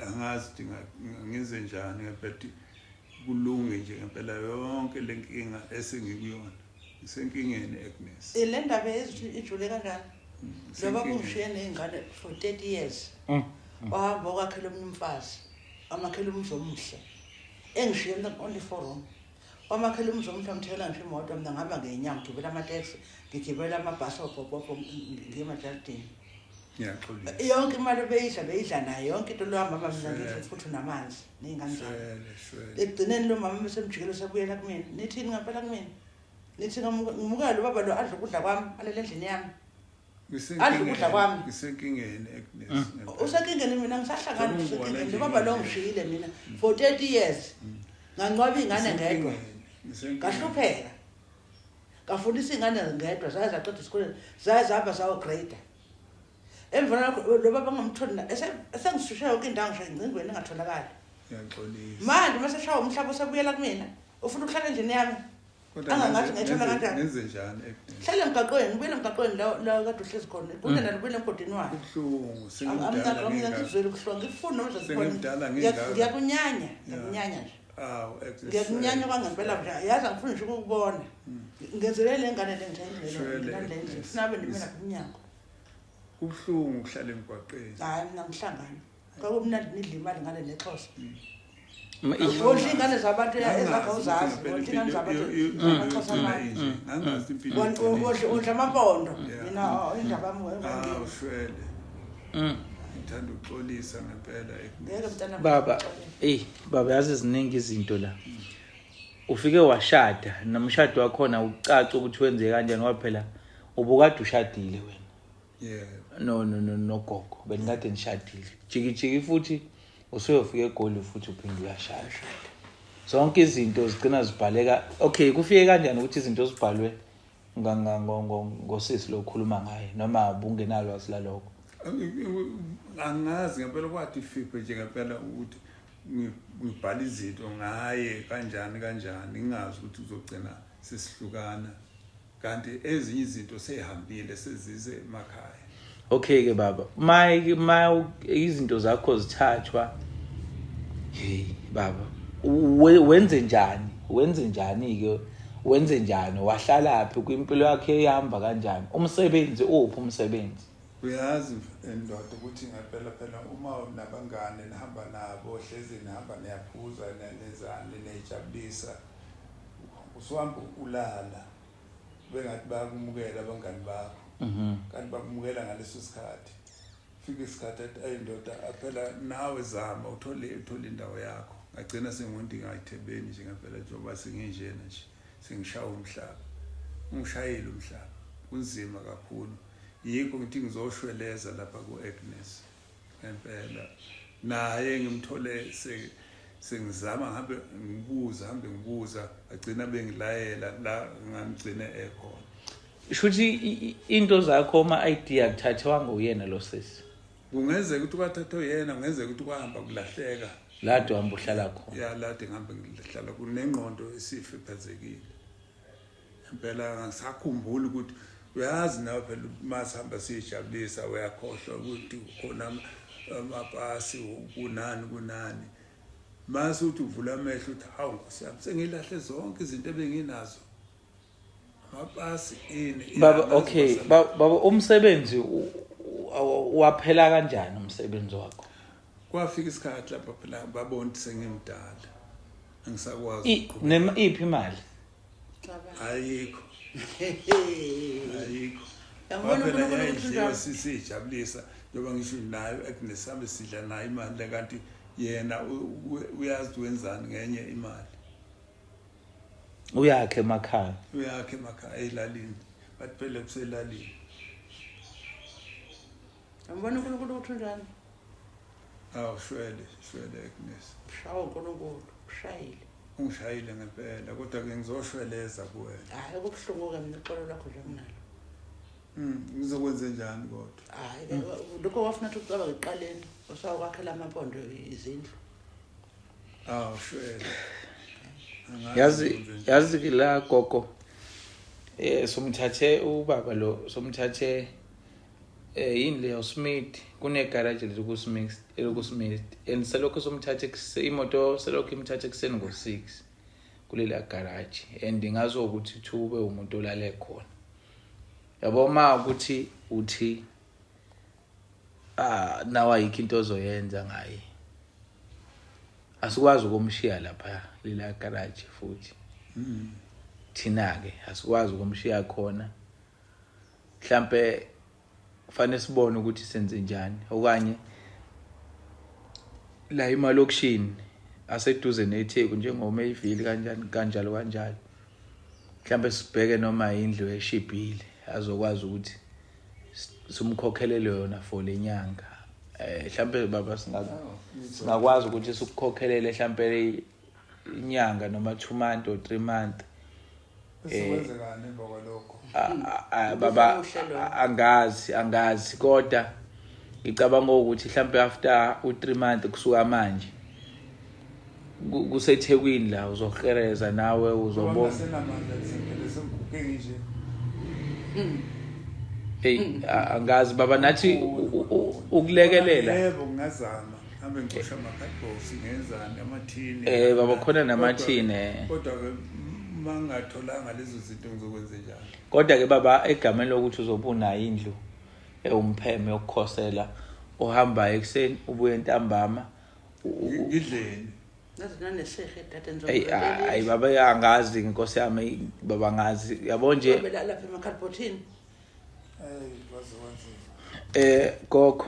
angazi ukuthi ngenze njani ngempela ukuthi kulunge nje ngempela yonke lenkinga esengikuyona. Ngisenkingeni, Agnes. Le ndaba ijule kanjani? Loba kungishiye ney'ngane for 30 years. Wahamba okwakhela omunye umfazi, amakhela umuzi omuhle. Engishiye mina only 4 room. Wamakhela umuzi omuhle, wamthengela ngisho imoto, mina ngihamba ngey'nyawo, ngigibela amateksi, ngigibela amabhasi obhobhobho, ngiye emajalidini. Ngiyaxolisa. Yonke imali ebeyidla beyidla nayo, yonke into lo mama mina ngidla futhi namanzi ney'ngane zami. Shwele, shwele. Ekugcineni lo mama mesemjikelo sebuyela kumina. Nithini ngempela kumina? Nithi ngimukela lo baba lo adla ukudla kwami, alele endlini yami. Adla ukudla kwami. Ngisenkingeni, Agnes. Usenkingeni, mina ngisahlangana Ngibona usenkingeni. nje Lo baba lo nje. ngishiyile mina for 30 years. Ngangcwaba iy'ngane ngedwa. Ngisenkingeni. Ngahlupheka. Ngafundisa iy'ngane ngedwa, zaye zaqeda esikoleni, zaye zahamba zayo-grade. Emva kwalokho lo baba ngamtholi esengishushe yonke indawo, ngisho engcingweni engatholakali. Ngiyaxolisa. Manje mase shawa umhlaba usebuyela kumina. Ufuna ukuhlala endlini yami. Kodwa Angangathi ngayithola kanjani? Ngenze njani, Agnes? Hlala emgaqweni, ubuyele emgaqweni la kade uhlezi khona. Kunena ubuyele emgodini wakhe. Kubuhlungu, sengimdala Mina ngingaka. ngizwele ubuhlungu, ngifuni noma ngizibone. Sengimdala ngingaka. Ngiyakunyanya, ngiyakunyanya nje. Awu, Agnes. Ngiyakunyanya kwangempela nje. Yazi angifuni nje ukukubona. Ngenzelele le ngane le ngithayindlela. Shwele, Ngale ndlela. Agnes. Funa abe ndime lapha emnyango. Kubuhlungu ukuhlala emgwaqeni. Hayi mina ngihlangana. Kwakumnandi nidla imali ngale nexhosa. Wondla iy'ngane zabantu ezakho uzazi, wondla iy'ngane zabantu amaxhosa amanye. Ngangazi impilo. Wondla amampondo. Yeah. Mina oh, indaba yami Awu, shwele. Ngithanda ukuxolisa ngempela, Agnes. ngeke mntana. Baba, baba, yazi ziningi izinto la. Ufike washada, nomshado wakhona ucaca ukuthi wenze kanjani ngoba phela ubukade ushadile wena. Yeah. No no no nogogo, benikade nishadile. Jiki jiki futhi usuyofika eGoli futhi uphinde uyashada. Zonke izinto zigcina zibhaleka. Okay, kufike kanjani ukuthi izinto zibhalwe ngosisi lo okhuluma ngaye noma bungenalwazi lalokho? Angazi ngempela, kwathi ifiphe nje ngempela ukuthi ngibhala izinto ngaye kanjani kanjani, ngingazi ukuthi uzogcina sesihlukana, kanti ezinye izinto seyihambile sezize emakhaya. Okay ke baba, ma izinto zakho zithathwa, hey baba, wenze njani? Wenze njani ke? Wenze njani? Wahlala phi kwimpilo yakhe, ihamba kanjani? Umsebenzi uphi umsebenzi? Uyazi ndoda ukuthi ngempela phela uma unabangane nihamba nabo, hlezi nihamba niyaphuza, nenzani, niyijabulisa, usuhamba ulala bengathi bayakumukela abangani bakho, kanti bakumukela ngaleso sikhathi. Fika isikhathi athi ayi ndoda, phela nawe zama uthole indawo yakho. Ngagcina sengundingayithebeni nje ngempela, njengoba senginjena nje, sengishaya umhlaba, ungishayile umhlaba, kunzima kakhulu. Yikho ngithi ngizoshweleza lapha ku-Agnes ngempela, naye ngimthole sengizama ngihambe ngibuza, hambe ngibuza, agcina bengilayela la ngamgcine ekhona. Shuthi into zakho ama-ID akuthathwanga uyena lo sisi? Kungenzeka ukuthi kwathathwa uyena, kungenzeka ukuthi kwahamba kulahleka. Lade uhamba uhlala khona? Ya, lade ngihambe ngihlala, kunengqondo esifiphazekile impela, ngisakhumbula ukuthi uyazi nawe phela masihamba siyijabulisa uyakhohlwa ukuthi khona amapasi kunani kunani, mase uthi uvula amehlo uthi hawu nkosi yami, sengilahle zonke izinto ebenginazo, amapasi ini. Baba, okay, baba, umsebenzi waphela kanjani umsebenzi wakho? Kwafika isikhathi lapha phela babona ukuthi sengimdala, angisakwazi. Iphi imali? Ayikho, ayikho phela, yayidliwa sisijabulisa, njengoba ngisho nayo Agnes hambe sidla nayo imali le, kanti yena uyazi wenzani ngenye imali. Uyakhe emakhaya? Uyakhe emakhaya elalini, bathi phela kuselalini. Angibona uNkulunkulu ukuthi unjani. Awu shwele, shwele Agnes. Shawa uNkulunkulu, ushayile. Ungishayile ngempela, kodwa ke ngizoshweleza kuwena. Hayi, kubuhlungu ke mina, uxolo lwakho nje nginalo. Ngizokwenza njani kodwa? Hayi, lokho wafuna ukuthi ucabange ekuqaleni, usawukwakhela amampondo izindlu. Awu shwele. Yazi, yazi ke la gogo, somthathe ubaba lo, somthathe yini leyo Smith, kune garage eliku Smith, eliku Smith, and selokhu somthathe imoto, selokhu imthathe ekuseni ngo-6 kulela garage, and ngazo ukuthi thube umuntu olale khona, yabo, ma ukuthi uthi ah nawa ayikho into ozoyenza ngaye, asikwazi ukumshiya lapha lela garage futhi. Thina ke asikwazi ukumshiya khona, mhlambe kufanele sibone ukuthi senze njani, okanye la emalokishini aseduze neTheku njengoMayville kanjani kanjalo kanjalo, mhlambe sibheke noma indlu eshibhile azokwazi ukuthi simkhokhelele yona for lenyanga. Mhlambe baba singakwazi ukuthi sikukhokhelele mhlambe inyanga noma 2 month or 3 month. Bese kwenzekani emva kwalokho? Baba, angazi, angazi, kodwa ngicabanga ukuthi mhlambe after u3 month kusuka manje kuseThekwini la uzohereza nawe uzobona. Senamandla phela, sengiguge nje. Hey, angazi baba, nathi ukulekelela. Yebo, ngingazama hambe ngicosha ama-cardbox, ngenzani, amathini. Baba, khona namathini. Kodwa ke mangatholanga lezo zinto ngizokwenza njani? Kodwa ke baba, egameni lokuthi uzobe unayo indlu ewumpheme yokukhosela, ohamba ekuseni ubuye ntambama. Ngidleni? Naze nanesehe dade. Eyi, ayi baba, angazi inkosi yami baba, angazi, yabo nje. Belala lapha emakhadibhothini. Eyi, kwaze kwanzima. Gogo,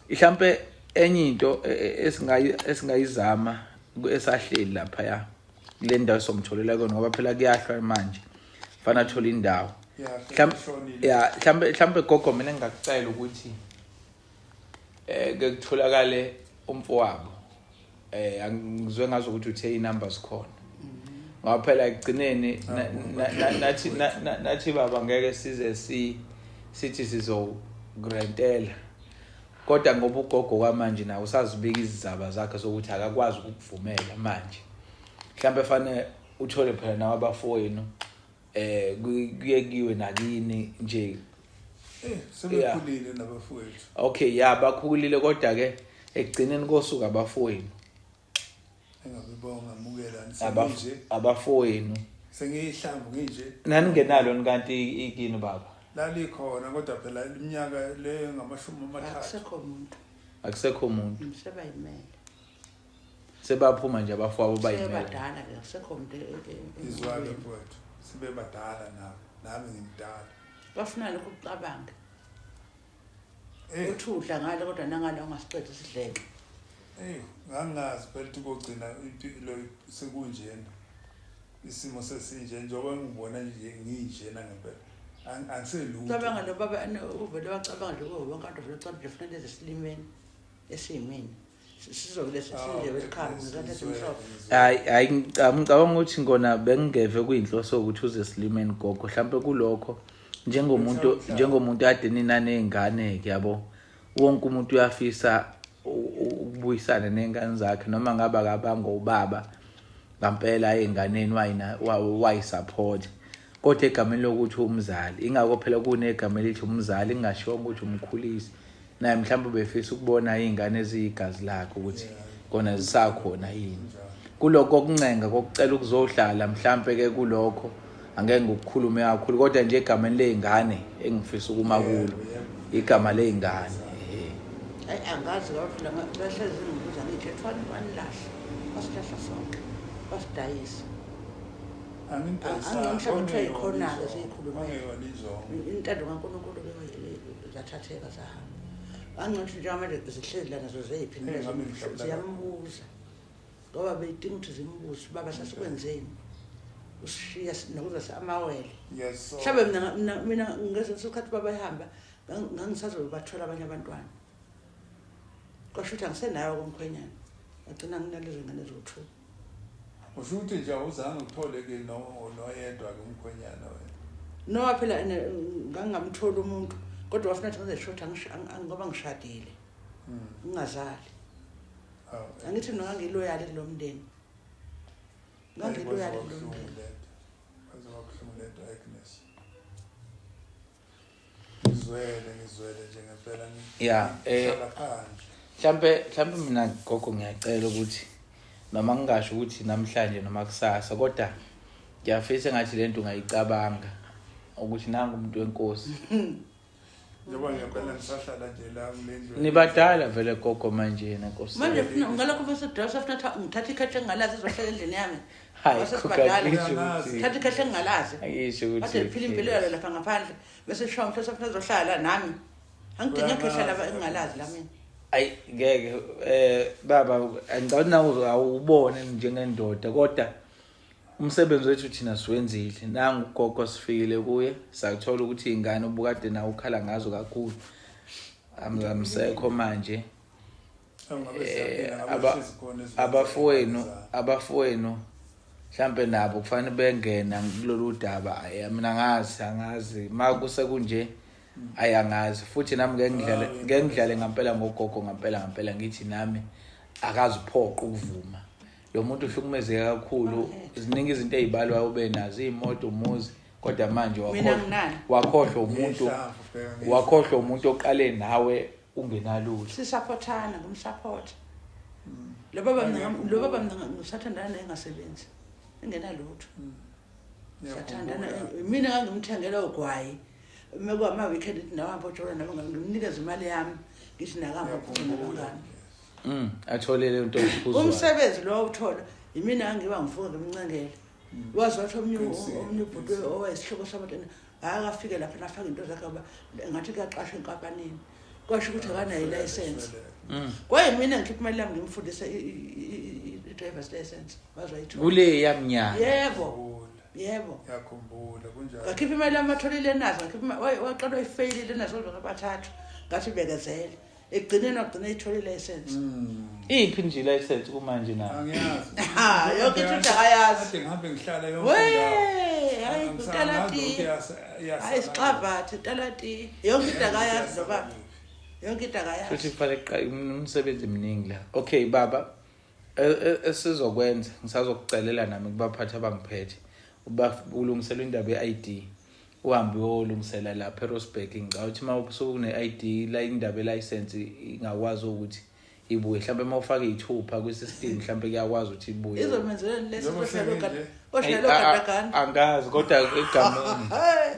mhlambe enye into esingayizama esahleli lapha ya kule ndawo somtholela kuyona, ngoba phela kuyahlwa manje, fana athola indawo. Shonile. Ya, mhlambe gogo, mina ngingakucela ukuthi ke kutholakale umfowabo, angizwe ngazo ukuthi uthe i-numbers khona, ngoba phela ekugcineni nathi nathi baba ngeke size sithi sizokurentela, kodwa ngoba ugogo kwamanje nawe usazibika izizaba zakhe sokuthi akakwazi ukukuvumela manje, mhlawumbe fanele uthole phela nawe abafowenu, kuye kiwe nakini nje. Sebekhulile nabafowethu. Okay, ya, bakhulile, kodwa ke ekugcineni kosuku abafowenu. Engabibonga amukela nje. Abafowenu. Sengiyihlambu nginje. Naningenalo kanti ikini baba? Lalikhona, kodwa phela iminyaka le ngama-30. Akusekho muntu. Akusekho umuntu. Sebayimele. Sebaphuma nje abafowabo, bayimele. Sebadala ke, akusekho muntu Izwake mfowethu, sibe badala nabo, nami ngimdala. Bafuna lokhu ukucabanga. Eh. Uthi udla ngale kodwa nangale ungasiqedi isidleke. Eyi, ngangingazi phela ukuthi kogcina impilo sekunjena, isimo sesinje njengoba ngibona nje nginjena ngempela. Angiselutho. Cabanga lo baba uvele wacabanga nje kuwo wonke abantu, vele ucabanga nje funa lezi silimeni esiyimina. Sizokule sinje welikhaya ngizathatha esimhlophe. Hayi hayi, ngicabanga ukuthi ngona bengingeve kuyinhloso ukuthi uze silimeni gogo, mhlambe kulokho njengomuntu ade nina nezingane ke, yabo, wonke umuntu uyafisa ukubuyisana nezingane zakhe, noma ngaba akabanga ubaba ngampela ey'nganeni wayisupport, kodwa egameni lokuthi umzali, ingakho phela kunegama elithi umzali, kungashiwongo ukuthi umkhulisi naye mhlawumbe ubefisa ukubona iy'ngane eziyigazi lakhe ukuthi kona zisakhona yini. Kulokho kokuncenga kokucela ukuzohlala, mhlampe ke kulokho angeke ngikukhulume kakhulu, kodwa nje egameni ley'ngane engifisa ukuma kulo igama ley'ngane. Hayi, angazi ngabafuna bahlezi ngibuza ngithi ethwani wanilahla, wasilahla sonke, wasidayisa. Angimdayisanga. Angimhlaba kuthiwa yikhona-ke seyikhulumela. Kwangeyona injongo. Intando kaNkulunkulu zathatheka zahamba. Angithi njengamanje zihlezi la nazo zeyiphi Hey, ngabe ngijabula. ziyambuza ngoba beyidinga ukuthi zimbuze, baba sasikwenzeni usishiya nokuze amawele. Yes. Mhlawumbe mina ngesinye isikhathi baba ehamba ngangisazobathola abanye abantwana, kwasho ukuthi angisenayo komkhwenyana, ngagcina nginalezo ngane eziwu-two. Usho ukuthi nje awuzange uthole ke noyedwa ke umkhwenyana wena. Noma phela ngangingamtholi umuntu, kodwa wafuna ukuthi ngize short ngoba ngishadile ngingazali. Awu, Angithi mina ngangiloyali kulo mndeni, ngangiloyali kulo Kwaze mndeni. kwabuhlungu lento, Agnes. Ngizwele nje ngempela Yeah, ngihlala phandle. Mhlampe mina gogo ngiyacela ukuthi noma ngingasho ukuthi namhlanje noma kusasa, kodwa ngiyafisa engathi lento ungayicabanga ukuthi nangu umuntu wenkosi. Njengoba ngempela ngisahlala nje la kule ndlu. Nibadala vele gogo manje nenkosi. Manje funa ngalokho bese safuna ngithatha ikhethe engingalazi izohlala endlini yami. Hayi, Wasesibadala. gogo, angisho ukuthi- Thatha ikhethe engingalazi. Angisho ukuthi Kade liphila impilo yalo lapha ngaphandle bese sishawa mhla safuna ezohlala nami. Angidingi ekhehla laba engingalazi la mina. Ayi ngeke, baba, angicabanga nawe awubone njengendoda, kodwa umsebenzi wethu thina siwenzile. Nangu ugogo sifikile kuye, sakuthola ukuthi ingane ubukade nawe ukhala ngazo kakhulu amsekho manje. Ngabe siyaphila, ngabe hlezi khona ezweni. Abafowenu mhlambe nabo kufanele bengena kulolu daba. Ayi, mina angazi makuse kunje, ayi angazi futhi nami ngeke ngidlale ngempela ngogogo, ngempela ngempela ngithi nami akaziphoqa ukuvuma. Lo muntu uhlukumezeke kakhulu, ziningi izinto ezibalwa ube nazo, imoto, umuzi, kodwa manje Mina nginani? wakhohlwa umuntu, Ngiyahlamvu, bheka ngisho. wakhohlwa umuntu oqale nawe ungenalutho. Sisupportana, ngimsupport. Lo baba mina ngisathandana naye engasebenzi, engenalutho. Sathandana, mina ngangimthengela ugwayi. Uma kwama weekend ithi nawe hamba ojola nabo, ngimnikeza imali yami ngithi nakahamba ojola nabangani. Athole le nto ephuzwayo. Umsebenzi lo awuthola yimina, ngiba ngivuka ngimncengele. Wazi wathi omunye ubhuti owayesihlobo sabantu akafike lapha nafaka into zakhe ngoba ngathi kuyaqashwa enkampanini. Kwasho ukuthi akanayo ilayisensi. Kwaye mina ngikhipha imali yami ngimfundise i-driver's license. Waze wayithola. Kule yamnyaka. Yebo. Ngiyakhumbula. Yebo. Ngiyakhumbula kunjalo. Ngakhipha imali yami atholile nazo, ngakhipha waqala wayifeyilile nazo ngabathathu. Ngathi bekezele. Ekugcineni wagcina eyithola ilayisensi. Iphi nje ilayisensi kumanje na? Angiyazi. Ha, yonke into akayazi. Kade ngihambe ngihlala yonke We, indawo. hayi Angisazi utalati. ukuthi Hayi sixavathi talati. Yonke into akayazi lo baba. Yonke into akayazi. Futhi kufanele kuqale umsebenzi mningi la. Okay baba, esizokwenza ngisazokucelela nami kubaphathi abangiphethe. Uba ulungisela indaba ye-ID. Uhambe uyolungisela lapha eRosebank. Ngicabanga ukuthi uma usune ID la indaba ye-license ingakwazi ukuthi ibuye. Mhlawumbe uma ufaka izithupha kwi-system mhlawumbe kuyakwazi ukuthi ibuye. Izomenzela lesi Njengoba soshayela senginje. ogada. Oshayela ogadagana. Angazi kodwa egameni. Hey.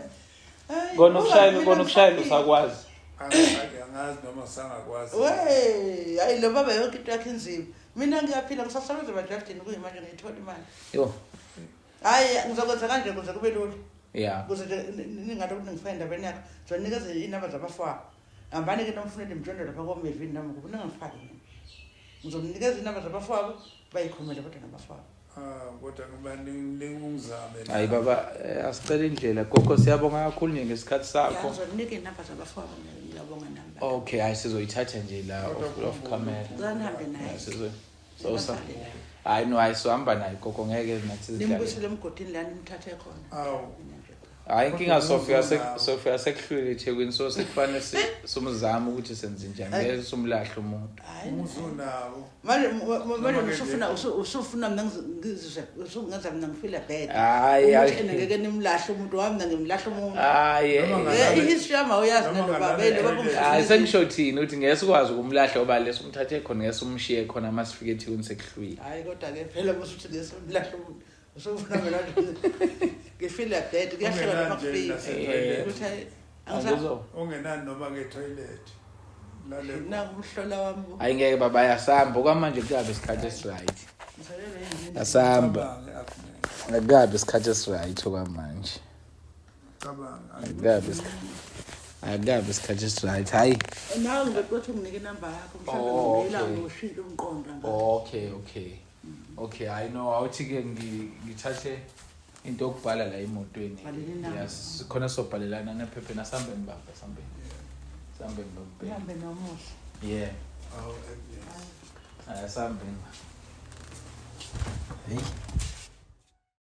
Hey, Kona ukushayela usakwazi. Angazi noma sangakwazi. We, hayi lo baba yonke into yakhe inzima. Mina ngiyaphila ngisasebenza emadraftini kuyimanje ngiyithola imali. Yo. Hayi ngizokwenza kanje kuze kube lula. Yeah. Kuze nje ningalokhu ningifaka endabeni yakho. Zonikeza inamba zabafowabo. Hambani ke nomfunele imjondo lapha koMelvin nami ngoba ningangifaki mina. Ngizomnikeza inamba zabafowabo, bayikhulumele kodwa nabafowabo. Ah, kodwa ngoba ningizame. Hayi baba, asicela indlela. Gogo, siyabonga kakhulu nje ngesikhathi sakho. Ngizonika inamba zabafowabo, ngiyabonga nami. Okay, hayi, sizoyithatha nje la off camera. Ngicela nihambe naye. Sizo so sa hayi no, hayi, sohamba naye gogo, ngeke nathi sidlale. Nimbuyisele emgodini la nimthathe khona. Awu. Mina nje. Hayi, inkinga Kodwa Sofia uzonawo. Sofia sekuhlwile eThekwini, so sekufanele simzame ukuthi senze njani, ngeke simlahle umuntu. Hayi. Umuzunawo. Manje Noma usufuna ke- usufuna mina ngizizwe usungenza mina ngifeel bad. Hayi, Ukuthi hayi. ena ngeke nimlahle umuntu wami, mina ngimlahle umuntu. Hayi. Noma I-history yami awuyazi Noma nalo baba, ngalala lo baba etoilet. Hayi, sengisho thini ukuthi ngeke sikwazi ukumlahla ngoba leso umthathe khona, ngeke simshiye khona uma sifike eThekwini sekuhlwile. Hayi, kodwa ke phela musuthi ngeke simlahle umuntu. Usufuna mina ngifeel bad, kuyahleka noma Ungenani nje kufika. nasetoilet. Ukuthi hayi, angisa Angizo. Ungenani noma ke toilet. Lale. nakumhlola wami. Hayi, ngeke baba, yasamba okwamanje, kuyabe isikhathi esiright. Ngisalele yini? Asamba. Cabange, Agnes. Akukabi isikhathi esiright okwamanje. Cabanga. Akukabi isikhathi esiright, hayi. Nawe ngibekuthi unginike inamba yakho mhlawumbe Oh, ngelinye okay. ilanga ushintshe umqondo ngayo. Okay, hayi no, awuthi-ke ngithathe into yokubhala la emotweni. Bhaleni inamba. Yes, khona sobhalelana nephepheni. Asambeni baba, asambeni, sambeni baba. Uhambe nomusa. Yeah. Awu, Agnes. Hayi, asambeni. Hey.